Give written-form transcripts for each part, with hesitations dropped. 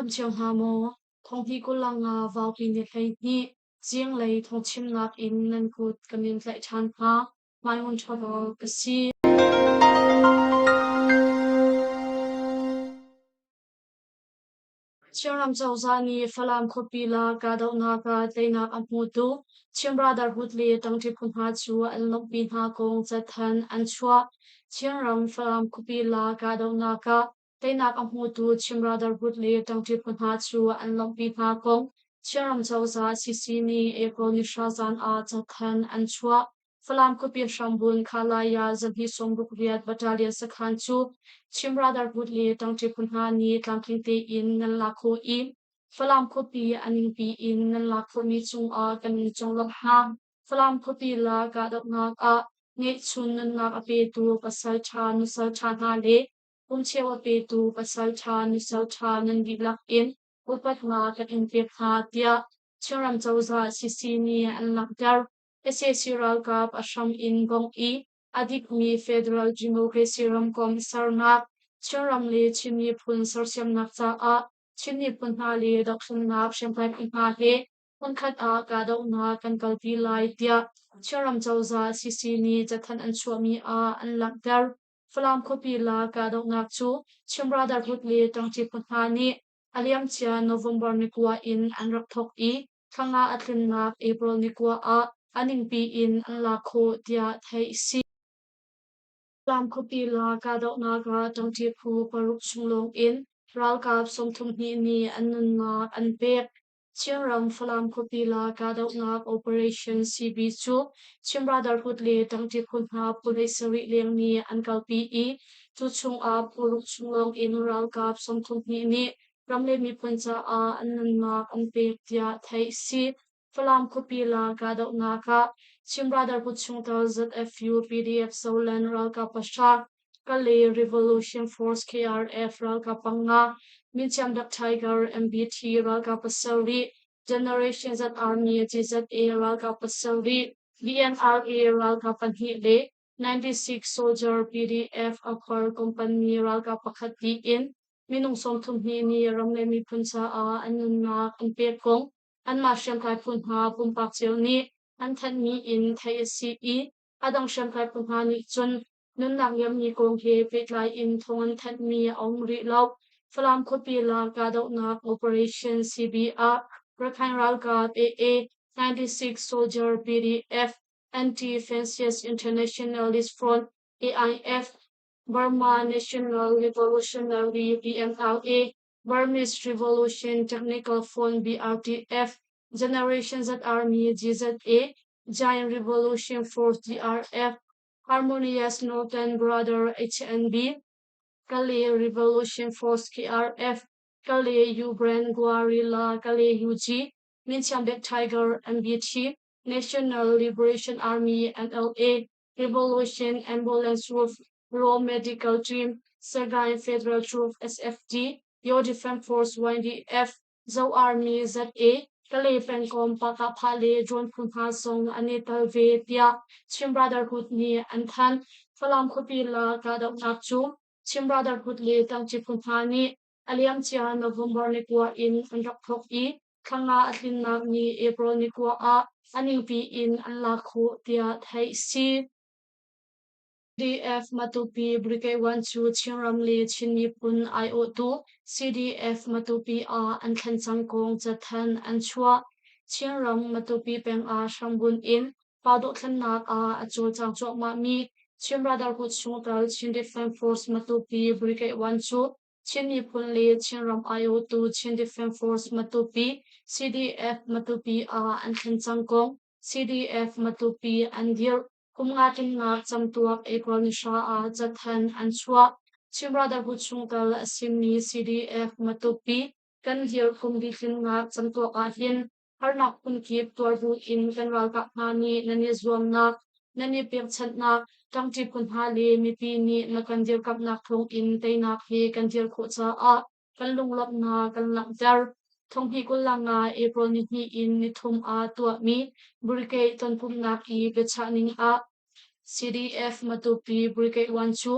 Nan cio hna maw? Thonghnih 25 Vaupi ni 12 zinglei thawngchimnak in nan kut kan in tlaih ṭhan hna. Hmaingun ṭhawlaw ka si. Chinram cozah nih Falam khuapi la kahdohnak ah teinak a hmutu Chin Brotherhood le ṭangṭi phu hna cu an lawmhpi hna kong cathanh an chuah. Chinram Falam khuapi la kahdohnak ah Teinak a hmutu Chin Brotherhood le ṭangṭi phu hna cu an lawmhpi hna kong Chinram cozah CC nih April ni 10 zan ah cathanh an chuah. Falam khuapi hrambun Khalaya zahnih 68 Battalion sakhan cu Chin Brotherhood le ṭangṭi phu hna nih tlamtling tein nan lak khawh i Falam khuapi a ningpi in nan lak khawhmi cungah kan in conglawmh hna. Falam khuapi la kahdohnak ah ngeihchun nunnak a petu pasalṭha nusalṭha hna le Pumcheu a petu pasalṭha nusalṭha nan dihlak in upatnak kan in pek hna, tiah Chinram cozah CC nih an langhter. Sac ralkap a hram in bawmh i a dikmi federal democracy ramkomh sernak, Chinram le Chin miphun sersiamnak caah Chin miphun hna le dohthlennak hriamtlai phu hna he hmunkhat ah kahdohnak kan kalpi lai, tiah Chinram cozah CC nih cathanh an chuahmi ah an langhter. Falam khuapi la kahdohnak cu Chin Brotherhood le ṭangṭi phu hna nih a liamcia November ni 9 in an rak thawk i thla nga a tlinnak April ni 9 ah a ningpi in an lak khawh tiah theih a si. Falam khuapi la kahdohnak ah ṭangṭi phu paruk chung lawng in ralkap 32 nih an nunnak an pek. Chinram Falam khuapi la kahdohnak Operation CB cu Chin Brotherhood le ṭangṭi phu hna phu 17 leng nih an kalpi i cu chungah phu ruk chung lawng in ralkap 32 nih ram le miphun caah an nunnak an pek tiah theih a si. Falam khuapi la kahdohnak ah Chin Brotherhood chungtel ZFU PDF Zoland ralkap pahra Kalay Revolution Force KRF ralkap panga, Minchiam Dak Tiger MBT ralkap pasarih, Generation Z Army GZA ralkap pasarih, VNRA ralkap pahnih le 96 Soldier PDF Upper Company ralkap pakhat tiin minung 32 nih ram le miphun caah an nunnak an pek kong anmah hriamtlai phu hna pumpak cio nih an thanhmi in theih a si i a dang hriamtlai phu hna nih cun Nunnak liammi kong he pehtlai in thawng an thanhmi a um rih lo. Falam khuapi la kahdohnak Operation CB ah Rakhine ralkap AA 96 Soldier PDF Anti-Fascist Internationalist Front AIF Burma National Revolutionary BMLA Burmese Revolution Technical Front BRTF Generation Z Army GZA Giant Revolution Force GRF Harmonious Northern Brother HNB, Kalay Revolution Force KRF, Kalay U-Brand Guerrilla Kalay UG, Minchiambek Tiger MBT, National Liberation Army NLA, Revolution Ambulance Troop, Raw Medical Team, Sagaing Federal Troop SFD, Yo Defense Force YDF, Zo Army ZA, Kalay pengkomh Pakahphah le drone phu hna zong an i tel ve tiah Chin Brotherhood nih an thanh. Falam khuapi la kahdohnak cu Chin Brotherhood le Tangci phu hna nih a liamcia November ni 9 in an rak thawk i thla nga a tlinnak ni April ni 9 ah a ningpi in an lak khawh tiah theih a si. CDF Matupi Brigade 1 cu Chinram le Chin miphun aiawhtu CDF Matupi ah an thlen cang kong cathanh an chuah. Chinram Matupi peng ah hrambunh in pa dohthlennak ah a cawlcang cuahmahmi Chin Brotherhood chungtel Chin Defense Force Matupi Brigade 1 cu Chin miphun le Chinram aiawhtu Chin Defense Force Matupi CDF Matupi ah an thlen cang kong CDF Matupi an dirh. Kum nga tlinnak camtuak April ni 10 ah cathanh an chuah. Chin Brotherhood chungtel a simi CDF Matupi kan dir kum li tlinnak camtuak ahhin harnak phunkip tuar buin kan ralkap hna nih nan i zuamnak, nan i pekchanhnak, ṭangṭi phu hna le mipi nih na kan dirkamhnak thawngin teinak he kan dir khawh caah kan lunglawmhnak kan langhter. Thonghnih 25 April ni hnih in ni thum ah tuahmi Brigade tonpumhnak i biachah ning ah CDF Matupi Brigade 1 cu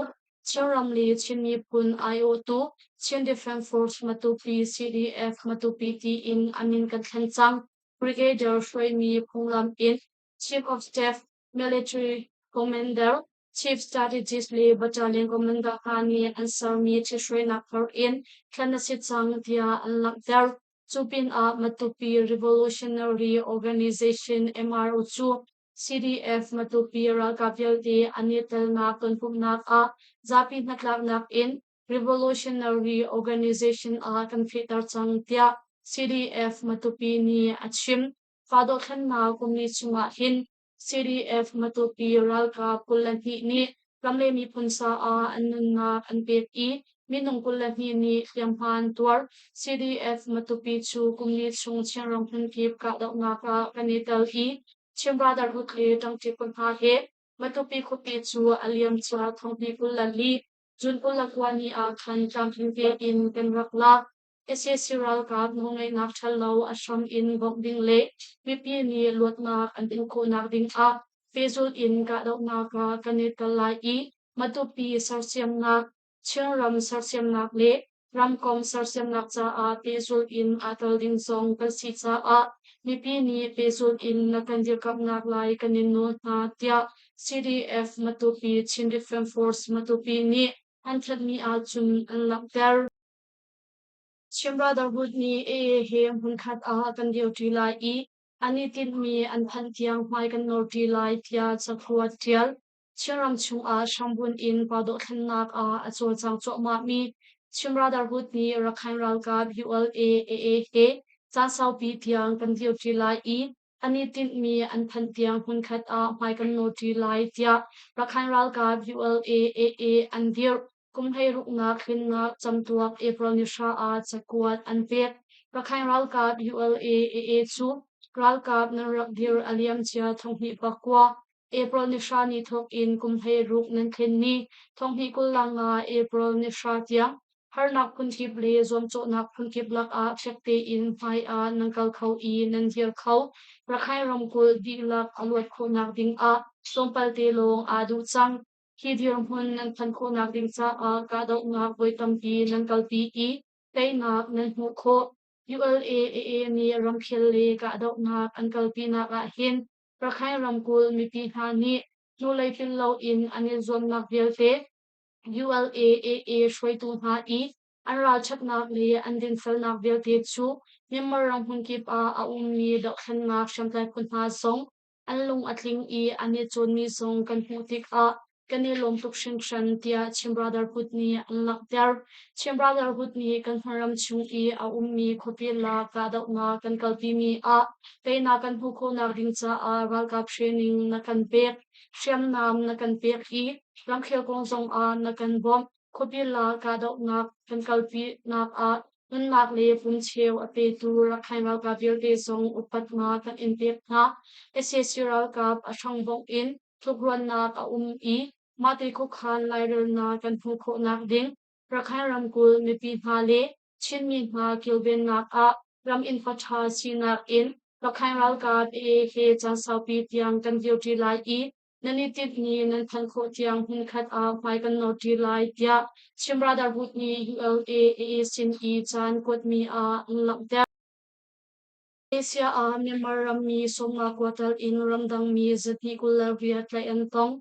Chinram le Chin miphun aiawhtu Chin Defence Force Matupi CDF Matupi tiin a min kan thlen cang. Brigadier hruaimi phunglam in Chief of Staff, Military Commander, Chief Strategist le Battalion Commander hna nih an sermi ṭhithruainak thar in thlen a si cang tiah an langhter. Cu pinah Matupi Revolutionary Organization MRO cu CDF Matupi ralkap vialte an i telnak tonpumhnak ah zapi hnatlaknak in Revolutionary Organization ah kan fehter cang tiah CDF Matupi nih a chim. Fa dothlennak kum li chungah hin CDF Matupi ralkap 22 nih ram le miphun caah an nunnak an pek i minung 22 nih hliamhma an tuar. CDF Matupi cu kum li chung Chinram hmunkip kahdohnak ah kan i tel i Chin Brotherhood le ṭangṭi phu hna he Matupi khuapi cu a liamcia thonghnih 24 June 29 ni ah khan tlamtling tein kan rak lak. Sac ralkap nawlngeihnak ṭhalo a hram in bawmh ding le mipi nih luatnak an hmuh khawhnak ding ah pehzulh in kahdohnak ah kan i tel lai i Matupi sersiamnak, Chinram sersiamnak le ramkomh sersiamnak caah pehzulh in aa tel ding zong kan si caah mipi nih pehzulh in na kan dirkamhnak lai kan in nawl hna tiah CDF Matupi Chin Defence Force Matupi nih an thanhmi ahcun an langhter. Chin Brotherhood nih AA he hmunkhat ah kan dirṭi lai i an i tinhmi an phanh tiang hmai kan nawrṭi lai tiah cakuat ṭial. Chinram chungah hrambunh in pa dohthlennak ah a cawlcang cuahmahmi Chin Brotherhood nih Rakhine ralkap ULA AA he caan saupi tiang kan dirṭi lai i an i tinhmi an phanh tiang hmunkhat ah hmai kan nawrṭi lai tiah Rakhine ralkap ULA AA an dirh. Kum hleiruknak tlinnak camtuak April ni hra ah cakuat an pek. Rakhine ralkap ULA AA cu ralkap nan rak dir a liamcia 2009 April ni hra ni thawk in kum 16 nan thlen ni 2025 April ni hra tiang harnak phunkip le zuamcawhnak phunkip lakah fek tein hmai ah nan kal kho i nan dir kho. Rakhine ramkulh dihlak a luat khawhnak ding ah tlawmpal te lawng aa duh cang. Hi dirhmun nan phanh khawhnak ding caah kahdohnak voi tampi nan kalpi i teinak nan hmuh khawh. ULA-AA nih ramkhel le kahdohnak an kalpinak ahhin Rakhine ramkulh mipi hna nih hnulei pil loin an i zuamnak vialte ULA-AA hruaitu hna i an ralṭhatnak le an dinfelnak vialte cu Myanmar ram hmunkip ah a ummi dohthlennak hriamtlai phu hna zong an lung a tling i an i cawnmi zong kan hmuh tikah kan i lawm tuk hringhran tiah Chin Brotherhood nih an langhter. Chin Brotherhood nih kan hmunram chung i a ummi khuapi lak kahdohnak kan kalpimi ah teinak kan hmuh khawhnak ding caah ralkap training na kan pek, hriamnam na kan pek i ramkhel kong zongah na kan bawmh. Khuapi lak kahdohnak kan kalpinak ah nunnak le pumcheu a petu Rakhine ralkap vialte zong upatnak kan in pek hna. Sac ralkap a hrangbongh in tlukruannak a um i mahte khuakhan lairelnak kan hmuh khawhnak ding Rakhine ramkulh mipi hna le Chinmi hna kilvennak ah ram innpa ṭha sinak in Rakhine ralkap AA he caan saupi tiang kan dirṭi lai i nan i tinhmi nan phanh khawh tiang hmunkhat ah hmai kan nawrṭi lai tiah Chin Brotherhood nih ULA AA sin i caan kuatmi ah an langhter. Asia ah Myanmar rammi 50 quarter in ramdangmi 228 tlaih an tong.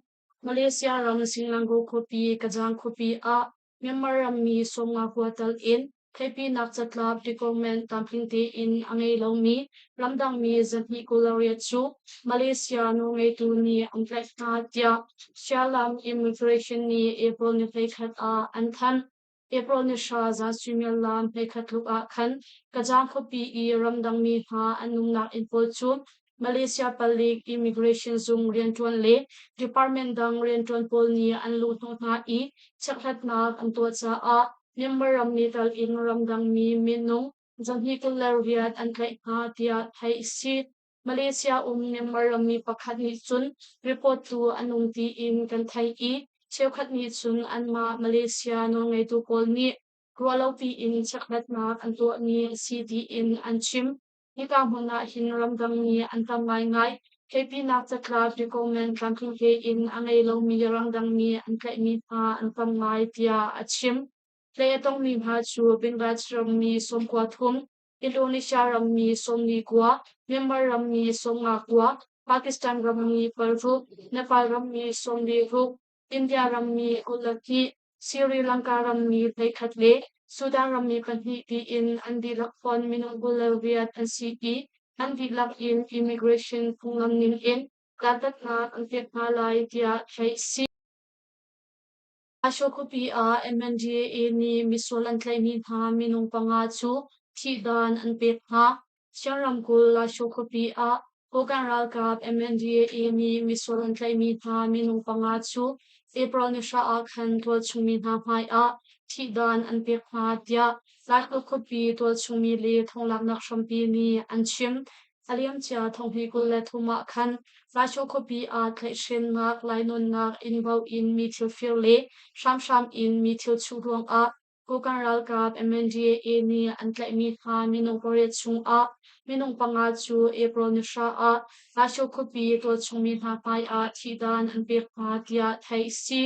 Malaysia ram Selangor khuapi Kajang khuapi ah Myanmar rammi 50 quarter in theihpinak catlap document tlamtling tein a ngei lomi ramdangmi 228 cu Malaysia nawlngeitu nih an tlaih hna tiah Sialam Immigration nih April ni 21 ah an thanh. April ni hra zan suimilam 11 tluk ah khan Kajang khuapi i ramdangmi hna an umnak inn pawl cu Malaysia palik immigration zung rianṭuan le department dang rianṭuan pawl nih an luhhnawh hna i chekhlatnak an tuah caah Myanmar rammi tal in ramdangmi minung 228 an tlaih hna tiah theih a si. Malaysia um Myanmar rammi pakhat nih cun report tu an um tiin kan theih i cheukhat nih cun anmah Malaysia nawlngeitu pawl nih ruahlopi in chekhlatnak an tuahmi a si tiin an chim. Hika hmun ah hin ramdang mi an tam ngaingai. Theihpinak catlap recommend tlamtling tein a ngei lomi ramdang mi an tlaihmi hna an tam ngai, tiah a chim. Tlaih a tongmi hna cu Bangladesh rammi 93, Indonesia rammi 49, Myanmar rammi 59, Pakistan rammi 6, Nepal rammi 46, India rammi 22, Sri Lanka rammi 11 le Sudan rammi pahnih tiin an dihlak fonh minung 28 an si i an dihlak in immigration phunglam ningin dantatnak an pek hna lai tiah theih a si. Asho khuapi ah MNDAA nih misual an tlaihmi hna minung panga cu thihdan an pek hna. Chin ramkulh Lasho khuapi ah Kokang ralkap MNDAA nih misual an tlaihmi hna minung panga cu April ni hra ah khan tualchung mi hna hmai ah thihdan an pek hna tiah Lasho khuapi tualchung mi le thonglaknak hrampi nih an chim. A liamcia thonghnih 23 ah khan Lasho khuapi ah tlaihhremnak, lainawnnak, inn bauh in mi thil fir le hramhram in mi thil chuh ruangah Kokang ralkap MNDAA nih an tlaihmi hna minung pariat chungah minung panga cu April ni hra ah Lasho khuapi tualchung mi hna hmai ah thihdan an pek hna tiah theih a si.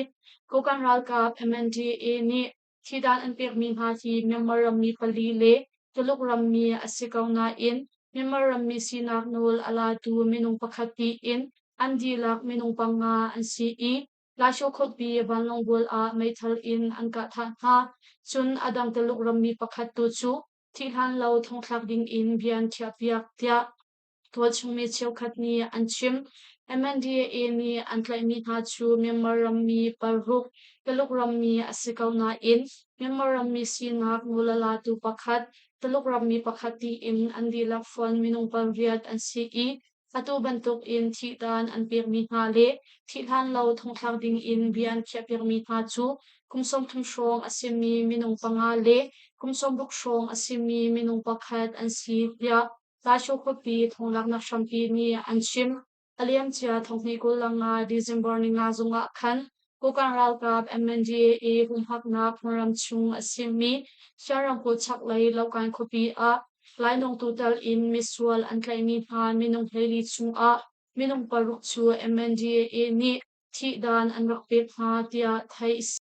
Kokang ralkap MNDAA nih thihdan an pekmi hna hi Myanmar rammi pali le Tuluk rammi a si ko nain Myanmar rammi sinak nawl a latu minung pakhat tiin an dihlak minung panga an si i Lasho khuapi vanlawng bual ah meithal in an kah thah hna. Cun a dang Tuluk rammi pakhat tu cu thih hlan lo thongthlak ding in bia an khiahpiak tiah tualchung mi cheukhat nih an chim. MNDAA nih an tlaihmi hna cu Myanmar rammi paruk, Tuluk rammi a si ko nain Myanmar rammi sinak nawl a latu pakhat, Tuluk rammi pakhat tiin an dihlak fonh minung pariat an si i atu bantuk in thihdan an pekmi hna le thih hlan lo thongthlak ding in bia an khiahpiakmi hna cu kum 30 hrawng a simi minung panga le kum 60 hrawng a simi minung pakhat an si tiah Lasho khuapi thonglaknak hrampi nih an chim. A liamcia thonghnih 25 December ni nga zungah khan Kokang ralkap MNDAA humhaknak hmunram chung a simi Shan ramkulh chaklei Lokan khuapi ah lainawngtu tal in misual an tlaihmi hna minung 14 chungah minung paruk cu MNDAA nih thihdan an rak pek hna tiah theih a si.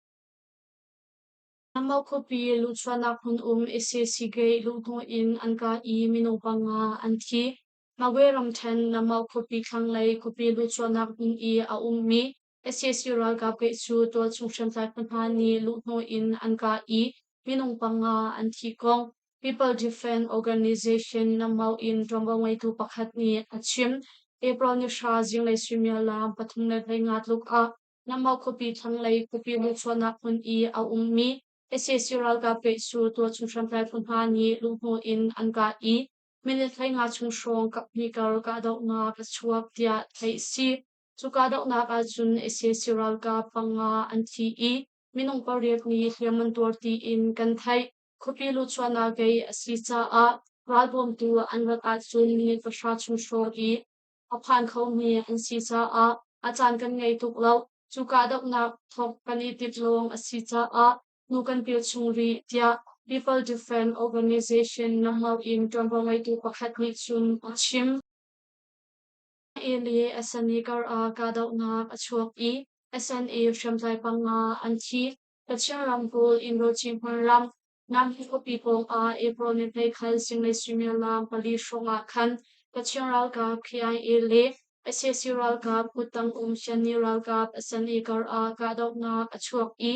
Namau khuapi luhchuahnak hmun um sac gate luhhnawh in an kah i minung panga an thi. Magwe ramṭhen Namau khuapi thlanglei khuapi luhchuahnak hmun i a ummi sac ralkap gate cu tualchung hriamtlai phu hna nih luhhnawh in an kah i minung panga an thi kong People Defense Organization Namau in ṭuanvo ngeitu pakhat nih a chim. April ni hra zinglei suimilam 3:15 tluk ah Namau khuapi thlanglei khuapi luhchuahnak hmun i a ummi sac ralkap gate cu tualchung hriamtlai phu hna nih luhhnawh in an kah i minute 15 chung hrawng kaphnih kar kahdohnak a chuak tiah theih a si. Cu kahdohnak ahcun sac ralkap panga an thi i minung pariat nih hliam an tuar tiin kan theih. Khuapi luhchuahnak gate a si caah ralbawmtu an rat ahcun minute pahra chung hrawng i a phan khomi an si caah a caan kan ngei tuk lo. Cu kahdohnak thawk kan i timh lawng a si caah hnu kan pil chung rih tiah People Defense Organization Namau in ṭuanvo ngeitu pakhat nih cun a chim. A le SNA kar ah kahdohnak a chuak i SNA hriamtlai panga an thi. Kachin ramkulh Indochine hmunram Nampi khuapi pawng ah April ni hleikhat zinglei suimilam pali hrawng ah khan Kachin ralkap KIA le sac ralkap kuttang um Shanni ralkap SNA kar ah kahdohnak a chuak i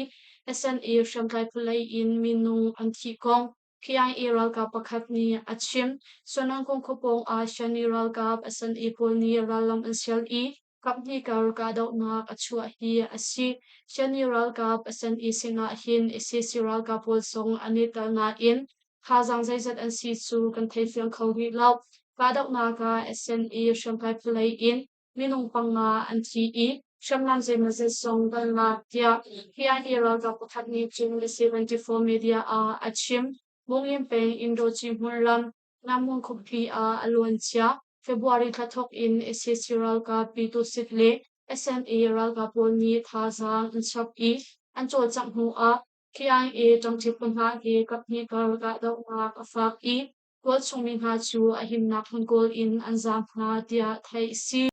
SNA hriamtlai phu lei in minung an thih kong KIA ralkap pakhat nih a chim. Suanangkung khua pawng ah Shanni ralkap SNA pawl nih rallam an sial i kaphnih kar kahdohnak a chuah hi a si. Shanni ralkap SNA sinah hin sac ralkap pawl zong an i tel nain thazaang zeizat an si cu kan thei fiang kho rih lo. Kahdohnak ah SNA hriamtlai phu lei in minung panga an thi i hriamnam zeimawzat zong kan lak tiah KIA ralkap pakhat nih cun The 74 Media ah a chim. Mungin peng Indochi hmunram Namun khuapi ah a luancia February thla thawk in sac ralkap Pyitusit le SNA ralkap pawl nih thazaang an chap i an cawlcangh hnu ah KIA ṭangṭi phu hna he kaphnih kar kahdohnak a fak i. Tualchung mi hna cu a himnak hmun kawl in an zaam hna tiah theih a si.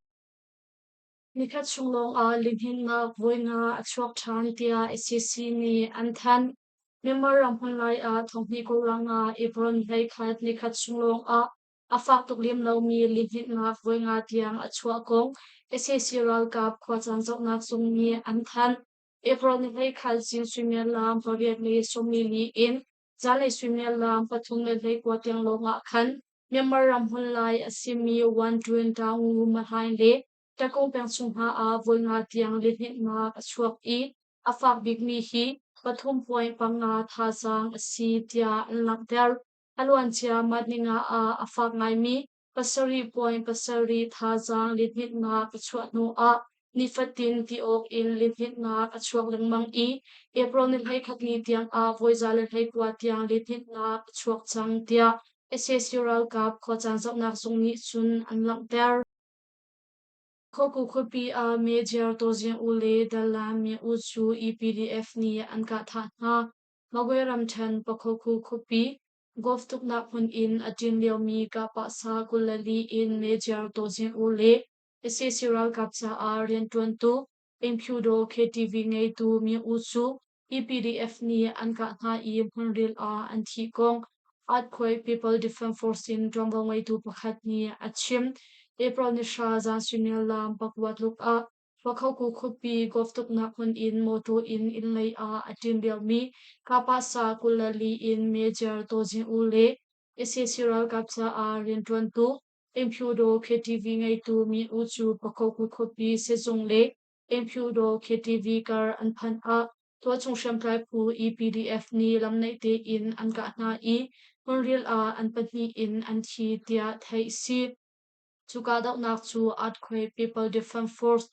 Nikhat chung lawngah lihninnak voi nga a chuak ṭhan tiah sac nih an thanh. Myanmar ram hmunlai ah thonghnih kawlrang ah April 11 nikhat chung lawngah a fak tuk lem lomi lihninnak voi nga tiang a chuah kong sac ralkap khuacaan zohnak zung nih an thanh. April ni 11 zing suimilam 8:44 in zanlei suimilam 3:29 tiang lawngah khan Myanmar ram hmunlai a simi Wantun Taung Mahlaing le Takung peng chung hna ah voi nga tiang lihninhnak a chuak i a fak bikmi hi 3.5 thazaang a si tiah an langhter. A luancia Mat-ninga ah a fak ngaimi 7.7 thazaang lihninhnak a chuah hnu ah nifatin ti awk in lihninhnak a chuak lengmang i April ni 11 ni tiang ah voi 129 tiang lihninhnak a chuak cang tiah sac ralkap khuacaan zohnak zung nih cun an langhter. Khoku khuapi ah Major Tawzing U le Dalan Mi U cu EPDF nih an kah thah hna. Magwe ramṭhen Pakhoku khuapi golf tuknak hmun in a ṭin liomi kahpahsa 24 in Major Tawzing U le sac ralkap caah rianṭuantu Inphyudaw KTV ngeitu Mi U cu EPDF nih an kah hna i hmunril ah an thih kong Earthquake People Defense Force in ṭuanvo ngeitu pakhat nih a chim. April ni hra zan suimilam pakua tluk ah Pakhoku khuapi golf tuknak hmun in mawṭaw in inn lei ah a ṭin liomi Kapasa 24 in Major Tawzing U le sac ralkap caah rianṭuantu Inphyudaw KTV ngeitu Mi U cu Pakhoku khuapi sehzung le Inphyudaw KTV kar an phanh ah tualchung hriamtlai phu EPDF nih lamnaih tein an kah hna i hmunril ah an pahnih in an thi tiah theih a si. Cu kahdohnak cu Earthquake People Defense Force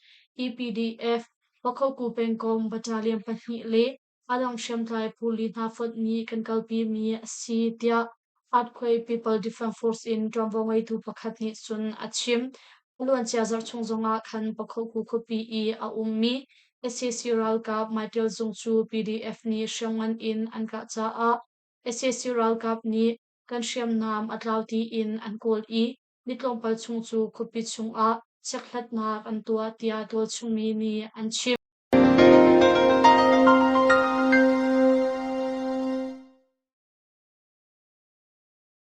EPDF, Pakhoku pengkomh battalion pahnih le a dang hriamtlai phu li hna fonh nih kan kalpimi a si tiah Earthquake People Defense Force in ṭuanvo ngeitu pakhat nih cun a chim. A luancia zarh chung zongah khan Pakhoku khuapi i a ummi sac ralkap Maiṭial zung cu PDF nih hriamngan in an kah caah sac ralkap nih kan hriamnam a tlau tiin an kawl i ni tlawmpal chung cu khuapi chungah chekhlatnak an tuah tiah tualchungmi nih an chim.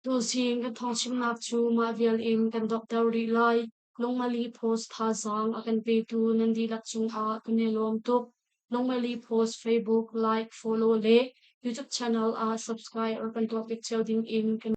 Tuzing kan thawngchimnak cu mah vial in kan donghter rih lai. Lungmali Post thazaang a kan petu nan dihlak cungah kan i lawm tuk. Lungmali Post Facebook like, follow le YouTube channel ah subscribe or kan tuah piak cio ding in kan.